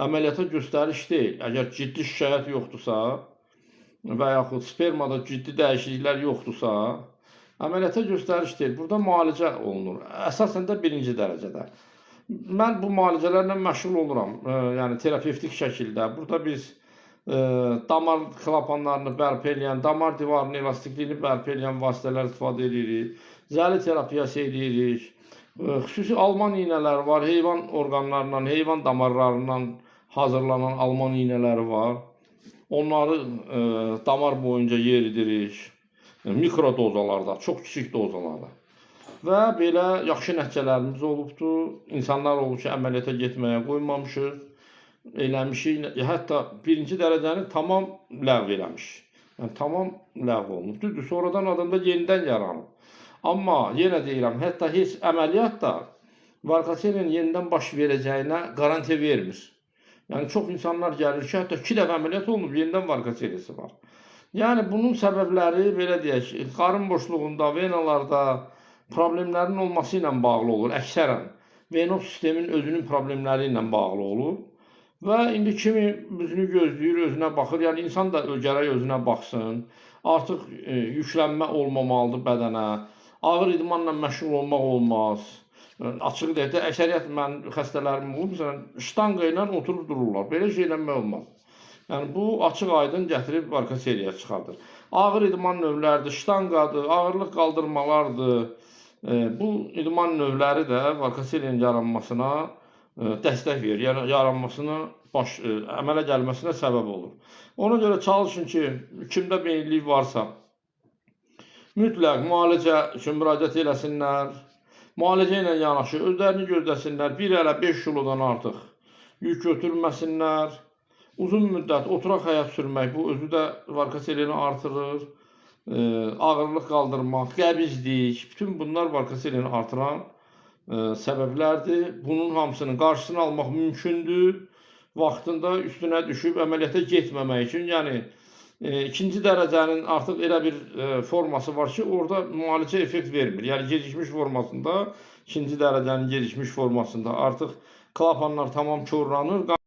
əməliyyata göstəriş deyil. Əgər ciddi şikayət yoxdursa və yaxud spermada ciddi dəyişikliklər yoxdursa, əməliyyata göstəriş deyil. Burada müalicə olunur. Əsasən də birinci dərəcədə. Mən bu müalicələrlə məşğul oluram. Yəni terapevtik şəkildə. Burada biz damar klapanlarını bərpa eləyən, damar divarının elastikliyini bərpa eləyən vasitələr istifadə edirik. Zəli terapiyası edirik. Xüsusi alman iynələri var. Heyvan orqanlarından, heyvan damarlarından hazırlanan alman iynələri var. Onları damar boyunca yeridirik. Mikro dozalarda, çox kiçik dozalarda. Və belə yaxşı nəticələrimiz olubdur. İnsanlar olub ki, əməliyyata getməyə qoymamışıq. Eləmişik. Hətta birinci dərəcəni tamam ləğv eləmiş. Yəni tamam ləğv olunub. Düzdür, sonradan adamda yenidən yaranıb. Amma yenə deyirəm, hətta heç əməliyyat da varikoselin yenidən baş verəcəyinə qarantiya vermir. Yəni çox insanlar gəlir ki, hətta 2 dəfə əməliyyat olunub, yenidən varikoselisi var. Yəni bunun səbəbləri belə deyək, qarın boşluğunda, venalarda problemlərin olması ilə bağlı olur əksərən. Venoz sistemin özünün problemləri ilə bağlı olur. Və indi kimi özünü gözləyir, özünə baxır. Yəni insan da gərək özünə baxsın. Artıq yüklənmə olmamalıdır bədənə. Ağır idmanla məşğul olmaq olmaz. Açıq deyək də, əksəriyyət mənim xəstələrim olur. Məsələn, ştanqa ilə oturub dururlar. Belə şey eləmək olmaz. Yəni bu açıq-aydın gətirib varikoseliyaya çıxardır. Ağır idman növləridir, ştanqadır, ağırlıq qaldırmalardır. Bu idman növləri də varikoseliyanın yaranmasına dəstək verir. Yəni yaranmasına, əmələ gəlməsinə səbəb olur. Ona görə çalışın ki, kimdə meyillik varsa, mütləq müalicə üçün müraciət eləsinlər. Müalicə ilə yanaşı özlərini gözləsinlər. 1 hələ 5 kilodan artıq yük götürməsinlər. Uzun müddət oturaq həyat sürmək, bu özü də varikoseliyanı artırır. Ağırlıq qaldırmaq, qəbizlik, bütün bunlar varikoseliyanı artıran səbəblərdir. Bunun hamısının qarşısını almaq mümkündür. Vaxtında üstünə düşüb əməliyyata getməmək üçün, yəni ikinci dərəcənin artıq elə bir forması var ki, orada müalicə effekt vermir. Yəni gecikmiş formasında, ikinci dərəcənin gecikmiş formasında artıq klapanlar tamam korlanır.